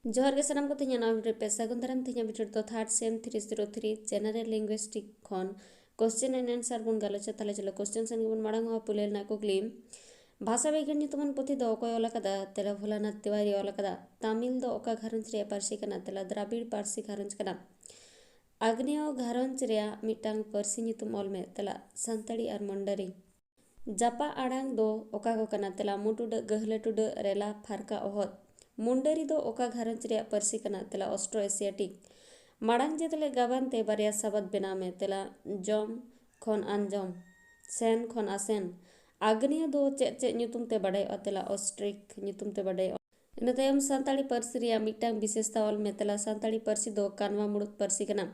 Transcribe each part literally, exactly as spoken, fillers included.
ᱡᱚᱦᱟᱨ ᱜᱮ ᱥᱟᱱᱟᱢ ᱠᱚ, ᱛᱮᱦᱮᱧᱟᱜ ᱱᱟᱣᱟ video ᱨᱮ ᱯᱮ ᱥᱟᱹᱜᱩᱱ ᱫᱟᱨᱟᱢ᱾ ᱛᱮᱦᱮᱧᱟᱜ video ᱨᱮᱫᱚ third sem three zero three general linguistic ᱠᱷᱚᱱ question and answer ᱵᱚᱱ ᱜᱟᱞᱚᱪᱟ᱾ ᱛᱟᱦᱞᱮ ᱪᱚᱞᱚ question ᱥᱮᱱ ᱜᱮᱵᱚᱱ ᱢᱟᱲᱟᱝᱚᱜᱼᱟ᱾ ᱯᱩᱭᱞᱩ ᱨᱮᱱᱟᱜ ᱠᱩᱠᱞᱤ, ᱵᱷᱟᱥᱟ ᱵᱤᱜᱽᱜᱟᱱ ᱧᱩᱛᱩᱢᱟᱱ ᱯᱩᱛᱷᱤ ᱫᱚ ᱚᱠᱚᱭ ᱚᱞ ᱟᱠᱟᱫᱟ? ᱛᱮᱞᱟ ᱵᱷᱳᱞᱟᱱᱟᱛᱷ ᱛᱤᱣᱟᱨᱤ ᱚᱞ ᱟᱠᱟᱫᱟ᱾ ᱛᱟᱢᱤᱞ ᱫᱚ ᱚᱠᱟ ᱜᱷᱟᱨᱚᱸᱡᱽ ᱨᱮᱭᱟᱜ ᱯᱟᱹᱨᱥᱤ ᱠᱟᱱᱟ? ᱛᱮᱞᱟ ᱫᱨᱟᱵᱤᱲ ᱯᱟᱹᱨᱥᱤ ᱜᱷᱟᱨᱚᱸᱡᱽ ᱠᱟᱱᱟ᱾ ᱟᱜᱽᱱᱮᱭᱚ ᱜᱷᱟᱨᱚᱸᱡᱽ ᱨᱮᱭᱟᱜ ᱢᱤᱫᱴᱟᱝ ᱯᱟᱹᱨᱥᱤ ᱧᱩᱛᱩᱢ ᱚᱞ ᱢᱮ᱾ ᱛᱮᱞᱟ ᱥᱟᱱᱛᱟᱲᱤ ᱟᱨ ᱢᱩᱱᱰᱟᱹᱨᱤ᱾ ᱡᱟᱯᱟᱜ ᱟᱲᱟᱝ ᱫᱚ ᱚᱠᱟ ᱠᱚ ᱠᱟᱱᱟ? ᱛᱮᱞᱟ ᱢᱩ ᱴᱩᱰᱟᱹᱜ, ᱜᱟᱹᱦᱞᱟᱹ ᱴᱩᱰᱟᱹᱜ, ᱨᱮᱞᱟ, ᱯᱷᱟᱨᱠᱟ, ᱚᱦᱚᱫ᱾ ᱢᱩᱱᱰᱟᱹᱨᱤ ᱫᱚ ᱚᱠᱟ ᱜᱷᱟᱨᱚᱸᱡᱽ ᱨᱮᱭᱟᱜ ᱯᱟᱹᱨᱥᱤ ᱠᱟᱱᱟ? ᱛᱮᱞᱟ ᱚᱥᱴᱨᱳ ᱮᱥᱤᱭᱟᱴᱤᱠ᱾ ᱢᱟᱲᱟᱝ ᱡᱟᱹᱛ ᱞᱮ ᱜᱟᱵᱟᱱ ᱛᱮ ᱵᱟᱨᱭᱟ ᱥᱟᱵᱟᱫ ᱵᱮᱱᱟᱣ ᱢᱮ᱾ ᱛᱮᱞᱟ ᱡᱚᱢ ᱠᱷᱚᱱ ᱟᱱᱡᱚᱢ, ᱥᱮᱱ ᱠᱷᱚᱱ ᱟᱥᱮᱱ᱾ ᱟᱜᱽᱱᱮᱭᱚ ᱫᱚ ᱪᱮᱫ ᱪᱮᱫ ᱧᱩᱛᱩᱢ ᱛᱮ ᱵᱟᱰᱟᱭᱚᱜᱼᱟ? ᱛᱮᱞᱟ ᱚᱥᱴᱨᱤᱠ ᱧᱩᱛᱩᱢ ᱛᱮ ᱵᱟᱰᱟᱭᱚᱜᱼᱟ᱾ ᱤᱱᱟᱹ ᱛᱟᱭᱚᱢ ᱥᱟᱱᱛᱟᱲᱤ ᱯᱟᱹᱨᱥᱤ ᱨᱮᱭᱟᱜ ᱢᱤᱫᱴᱟᱝ ᱵᱤᱥᱮᱥᱛᱟ ᱚᱞ ᱢᱮ᱾ ᱛᱮᱞᱟ ᱥᱟᱱᱛᱟᱲᱤ ᱯᱟᱹᱨᱥᱤ ᱫᱚ ᱠᱟᱱᱣᱟ ᱢᱩᱲᱩᱫ ᱯᱟᱹᱨᱥᱤ ᱠᱟᱱᱟ᱾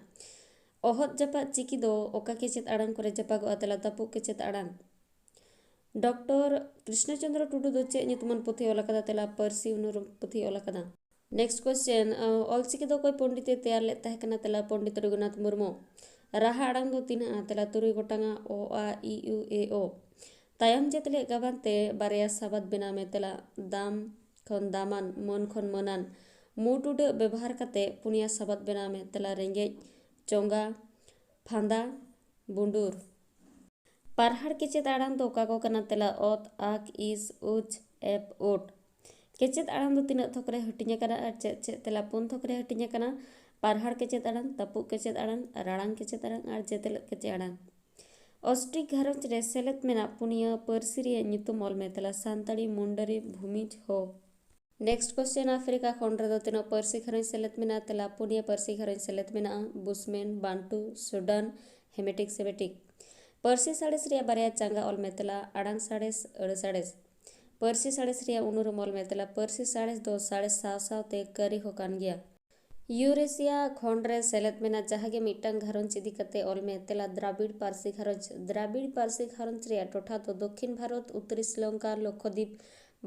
ᱚᱦᱚᱫ ᱡᱟᱯᱟᱜ ᱪᱤᱠᱤ ᱫᱚ ᱚᱠᱟ ᱠᱮᱪᱮᱫ ᱟᱲᱟᱝ ᱠᱚᱨᱮ ᱡᱟᱯᱟᱜᱚᱜᱼᱟ? ᱛᱮᱞᱟ ᱛᱟᱹᱯᱩᱜ ᱠᱮᱪᱮᱫ ᱟᱲᱟᱝ᱾ ᱰᱚᱠᱴᱚᱨ ᱠᱨᱤᱥᱱᱚᱪᱚᱸᱫᱽᱨᱚ ᱴᱩᱰᱩ ᱫᱚ ᱪᱮᱫ ᱧᱩᱛᱩᱢᱟᱱ ᱯᱩᱛᱷᱤ ᱚᱞ ᱟᱠᱟᱫᱟ? ᱛᱮᱞᱟ ᱯᱟᱹᱨᱥᱤ ᱩᱱᱩᱨᱩᱢ ᱯᱩᱛᱷᱤ ᱚᱞ ᱟᱠᱟᱫᱟ᱾ Next question, ᱚᱞᱪᱤᱠᱤ ᱫᱚ ᱚᱠᱚᱭ ᱯᱚᱱᱰᱤᱛ ᱮ ᱛᱮᱭᱟᱨ ᱞᱮᱫ ᱛᱟᱦᱮᱸ ᱠᱟᱱᱟ? ᱛᱮᱞᱟ ᱯᱚᱱᱰᱤᱛ ᱨᱚᱜᱷᱩᱱᱟᱛᱷ ᱢᱩᱨᱢᱩ᱾ ᱨᱟᱦᱟ ᱟᱲᱟᱝ ᱫᱚ ᱛᱤᱱᱟᱹᱜᱼᱟ? ᱛᱮᱞᱟ ᱛᱩᱨᱩᱭ ᱜᱚᱴᱟᱝᱟ, ᱚ, ᱟ, ᱤ, ᱩ, ᱮ, ᱳ᱾ ᱛᱟᱭᱚᱢ ᱡᱟᱹᱛ ᱞᱮ ᱜᱟᱵᱟᱱ ᱛᱮ ᱵᱟᱨᱭᱟ ᱥᱟᱵᱟᱫ ᱵᱮᱱᱟᱣ ᱢᱮ᱾ ᱛᱮᱞᱟ ᱫᱟᱢ ᱠᱷᱚᱱ ᱫᱟᱢᱟᱱ, ᱢᱟᱹᱱ ᱠᱷᱚᱱ ᱢᱟᱹᱱᱟᱱ᱾ ᱢᱩ ᱴᱩᱰᱟᱹᱜ ᱵᱮᱵᱚᱦᱟᱨ ᱠᱟᱛᱮ ᱯᱩᱱᱭᱟ ᱥᱟᱵᱟᱫ ᱵᱮᱱᱟᱣ ᱢᱮ᱾ ᱛᱮᱞᱟ ᱨᱮᱸᱜᱮᱡ, ᱪᱚᱸᱜᱟ, ᱯᱷᱟᱸᱫᱟ, ᱵᱩᱸᱰᱩᱨ᱾ ᱯᱟᱨᱦᱟᱲ ᱠᱮᱪᱮᱫ ᱟᱲᱟᱝ ᱫᱚ ᱚᱠᱟ ᱠᱚ ᱠᱟᱱᱟ? ᱛᱮᱞᱟ ᱚᱛ, ᱟᱠ, ᱤᱥ, ᱩᱪ, ᱮᱯ, ᱩᱴ᱾ ᱠᱮᱪᱮᱫ ᱟᱲᱟᱝ ᱫᱚ ᱛᱤᱱᱟᱹᱜ ᱛᱷᱚᱠ ᱨᱮ ᱦᱟᱹᱴᱤᱧ ᱟᱠᱟᱱᱟ ᱟᱨ ᱪᱮᱫ ᱪᱮᱫ? ᱛᱮᱞᱟ ᱯᱩᱱ ᱛᱷᱚᱠ ᱨᱮ ᱦᱟᱹᱴᱤᱧ ᱟᱠᱟᱱᱟ᱾ ᱯᱟᱨᱦᱟᱲ ᱠᱮᱪᱮᱫ ᱟᱲᱟᱝ, ᱛᱟᱹᱯᱩᱜ ᱠᱮᱪᱮᱫ ᱟᱲᱟᱝ, ᱨᱟᱲᱟᱝ ᱠᱮᱪᱮᱫ ᱟᱲᱟᱝ ᱟᱨ ᱡᱮᱛᱮᱞᱮᱫ ᱠᱮᱪᱮᱫ ᱟᱲᱟᱝ᱾ ᱚᱥᱴᱨᱤᱠ ᱜᱷᱟᱨᱚᱸᱡᱽ ᱨᱮ ᱥᱮᱞᱮᱫ ᱢᱮᱱᱟᱜ ᱯᱩᱱᱭᱟᱹ ᱯᱟᱹᱨᱥᱤ ᱨᱮᱭᱟᱜ ᱧᱩᱛᱩᱢ ᱚᱞ ᱢᱮ᱾ ᱛᱮᱞᱟ ᱥᱟᱱᱛᱟᱲᱤ, ᱢᱩᱱᱰᱟᱹᱨᱤ, ᱵᱷᱩᱢᱤᱡᱽ, ᱦᱳ᱾ Next question, ᱟᱯᱷᱨᱤᱠᱟ ᱠᱷᱚᱸᱰ ᱨᱮᱫᱚ ᱛᱤᱱᱟᱹᱜ ᱯᱟᱹᱨᱥᱤ ᱜᱷᱟᱨᱚᱸᱡᱽ ᱥᱮᱞᱮᱫ ᱢᱮᱱᱟᱜᱼᱟ? ᱛᱮᱞᱟ ᱯᱩᱱᱭᱟᱹ ᱯᱟᱹᱨᱥᱤ ᱜᱷᱟᱨᱚᱸᱡᱽ ᱥᱮᱞᱮᱫ ᱢᱮᱱᱟᱜᱼᱟ᱾ ᱵᱩᱥᱢᱮᱱ, ᱵᱟᱱᱴᱩ, ᱥᱩᱰᱟᱱ, ᱦᱮᱢᱮᱴᱤᱠ ᱥᱮᱢᱮᱴᱤᱠ᱾ ᱯᱟᱹᱨᱥᱤ ᱥᱟᱬᱮᱥ ᱨᱮᱭᱟᱜ ᱵᱟᱨᱭᱟ ᱪᱟᱸᱜᱟ ᱚᱞ ᱢᱮ᱾ ᱛᱮᱞᱟ ᱟᱲᱟᱝ ᱥᱟᱬᱮᱥ, ᱟᱹᱲᱟᱹ ᱥᱟᱬᱮᱥ᱾ ᱯᱟᱹᱨᱥᱤ ᱥᱟᱬᱮᱥ ᱨᱮᱭᱟᱜ ᱩᱱᱩᱨᱩᱢ ᱚᱞ ᱢᱮ᱾ ᱛᱮᱞᱟ ᱯᱟᱹᱨᱥᱤ ᱥᱟᱬᱮᱥ ᱫᱚ ᱥᱟᱬᱮᱥ ᱥᱟᱶ ᱥᱟᱶᱛᱮ ᱠᱟᱹᱨᱤ ᱦᱚᱸ ᱠᱟᱱ ᱜᱮᱭᱟ᱾ ᱤᱭᱩᱨᱮᱥᱤᱭᱟ ᱠᱷᱚᱸᱰ ᱨᱮ ᱥᱮᱞᱮᱫ ᱢᱮᱱᱟᱜ ᱡᱟᱦᱟᱸ ᱜᱮ ᱢᱤᱫᱴᱟᱝ ᱜᱷᱟᱨᱚᱸᱡᱽ ᱤᱫᱤ ᱠᱟᱛᱮ ᱚᱞ ᱢᱮ᱾ ᱛᱮᱞᱟ ᱫᱨᱟᱵᱤᱲ ᱯᱟᱹᱨᱥᱤ ᱜᱷᱟᱨᱚᱸᱡᱽ᱾ ᱫᱨᱟᱵᱤᱲ ᱯᱟᱹᱨᱥᱤ ᱜᱷᱟᱨᱚᱸᱡᱽ ᱨᱮᱭᱟᱜ ᱴᱚᱴᱷᱟ ᱫᱚ ᱫᱚᱠᱠᱷᱤᱱ ᱵᱷᱟᱨᱚᱛ, ᱩᱛᱛᱚᱨᱤ ᱥᱨᱤᱞᱚᱝᱠᱟ, ᱞᱚᱠᱠᱷᱚᱫᱤᱯ,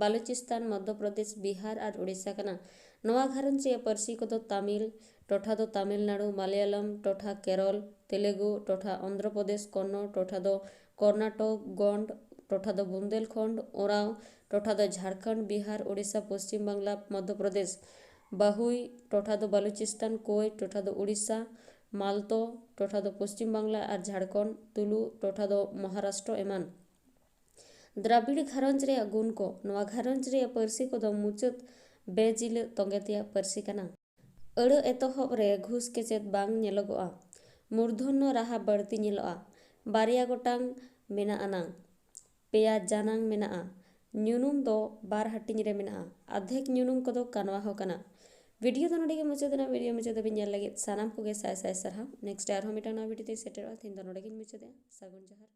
ᱵᱟᱞᱩᱪᱤᱥᱛᱟᱱ, ᱢᱚᱫᱽᱫᱷᱚ ᱯᱨᱚᱫᱮᱥ, ᱵᱤᱦᱟᱨ ᱟᱨ ᱳᱰᱤᱥᱟ ᱠᱟᱱᱟ᱾ ᱱᱚᱣᱟ ᱜᱷᱟᱨᱚᱸᱡᱽ ᱨᱮᱭᱟᱜ ᱯᱟᱹᱨᱥᱤ ᱠᱚᱫᱚ ᱛᱟᱢᱤᱞ ᱴᱚᱴᱷᱟ ᱫᱚ ᱛᱟᱢᱤᱞᱱᱟᱲᱩ, ᱢᱟᱞᱭᱟᱞᱚᱢ ᱴᱚᱴᱷᱟ ᱠᱮᱨᱚᱞ, ᱛᱮᱞᱮᱜᱩ ᱴᱚᱴᱷᱟ ᱚᱱᱫᱷᱨᱚ ᱯᱨᱚᱫᱮᱥ, ᱠᱚᱱᱱᱚᱲ ᱴᱚᱴᱷᱟ ᱫᱚ ᱠᱚᱨᱱᱟᱴᱚᱠ, ᱜᱚᱱᱰ ᱴᱚᱴᱷᱟ ᱫᱚ ᱵᱩᱱᱫᱮᱞᱠᱷᱚᱸᱰ, ᱳᱨᱟᱸᱣ ᱴᱚᱴᱷᱟ ᱫᱚ ᱡᱷᱟᱲᱠᱷᱚᱸᱰ, ᱵᱤᱦᱟᱨ, ᱳᱰᱤᱥᱟ, ᱯᱚᱥᱪᱤᱢ ᱵᱟᱝᱞᱟ, ᱢᱚᱫᱽᱫᱷᱚ ᱯᱨᱚᱫᱮᱥ, ᱵᱟᱦᱩᱭ ᱴᱚᱴᱷᱟ ᱫᱚ ᱵᱟᱞᱩᱪᱤᱥᱛᱟᱱ, ᱠᱳᱭ ᱴᱚᱴᱷᱟ ᱫᱚ ᱩᱲᱤᱥᱥᱟ, ᱢᱟᱞᱛᱚ ᱴᱚᱴᱷᱟ ᱫᱚ ᱯᱚᱥᱪᱤᱢ ᱵᱟᱝᱞᱟ ᱟᱨ ᱡᱷᱟᱲᱠᱷᱚᱸᱰ, ᱛᱩᱞᱩ ᱴᱚᱴᱷᱟ ᱫᱚ ᱢᱚᱦᱟᱨᱟᱥᱴᱨᱚ ᱮᱢᱟᱱ᱾ ᱫᱨᱟᱵᱤᱲ ᱜᱷᱟᱨᱚᱸᱡᱽ ᱨᱮᱭᱟᱜ ᱜᱩᱱ ᱠᱚ᱾ ᱱᱚᱣᱟ ᱜᱷᱟᱨᱚᱸᱡᱽ ᱨᱮᱭᱟᱜ ᱯᱟᱹᱨᱥᱤ ᱠᱚᱫᱚ ᱢᱩᱪᱟᱹᱫ ᱵᱮᱡᱤᱞᱟᱹ ᱛᱚᱸᱜᱮ ᱛᱮᱭᱟᱜ ᱯᱟᱹᱨᱥᱤ ᱠᱟᱱᱟ᱾ ᱟᱹᱲᱟᱹ ᱮᱛᱚᱦᱚᱵ ᱨᱮ ᱜᱷᱩᱥ ᱠᱮᱪᱮᱫ ᱵᱟᱝ ᱧᱮᱞᱚᱜᱚᱜᱼᱟ᱾ ᱢᱩᱨᱫᱷᱚᱱᱱᱚ ᱨᱟᱦᱟ ᱵᱟᱹᱲᱛᱤ ᱧᱮᱞᱚᱜᱼᱟ᱾ ᱵᱟᱨᱭᱟ ᱜᱚᱴᱟᱝ ᱢᱮᱱᱟᱜ ᱟᱱᱟᱝ᱾ ᱯᱮᱭᱟ ᱡᱟᱱᱟᱝ ᱢᱮᱱᱟᱜᱼᱟ᱾ ᱧᱩᱱᱩᱢ ᱫᱚ ᱵᱟᱨ ᱦᱟᱹᱴᱤᱧ ᱨᱮ ᱢᱮᱱᱟᱜᱼᱟ᱾ ᱟᱫᱷᱮᱠ ᱧᱩᱱᱩᱢ ᱠᱚᱫᱚ ᱠᱟᱱᱣᱟ ᱦᱚᱸ ᱠᱟᱱᱟ᱾ ᱵᱷᱤᱰᱤᱭᱳ ᱫᱚ ᱱᱚᱰᱮ ᱜᱮ ᱢᱩᱪᱟᱹᱫ ᱮᱱᱟ᱾ ᱵᱷᱤᱰᱤᱭᱳ ᱢᱩᱪᱟᱹᱫ ᱫᱷᱟᱹᱵᱤᱡ ᱧᱮᱞ ᱞᱟᱹᱜᱤᱫ ᱥᱟᱱᱟᱢ ᱠᱚᱜᱮ ᱥᱟᱭ ᱥᱟᱭ ᱥᱟᱨᱦᱟᱣ᱾ ᱱᱮᱠᱥᱴ ᱟᱨᱦᱚᱸ ᱢᱤᱫᱴᱟᱝ ᱱᱟᱣᱟ ᱵᱷᱤᱰᱤᱭᱳ ᱛᱮᱧ ᱥᱮᱴᱮᱨᱚᱜᱼᱟ᱾ ᱛᱮᱦᱮᱧ ᱫᱚ ᱱᱚᱰᱮ ᱜᱤᱧ ᱢᱩᱪᱟᱹᱫᱮᱜᱼᱟ᱾ ᱥᱟᱹᱜᱩᱱ ᱡᱚᱦᱟᱨ᱾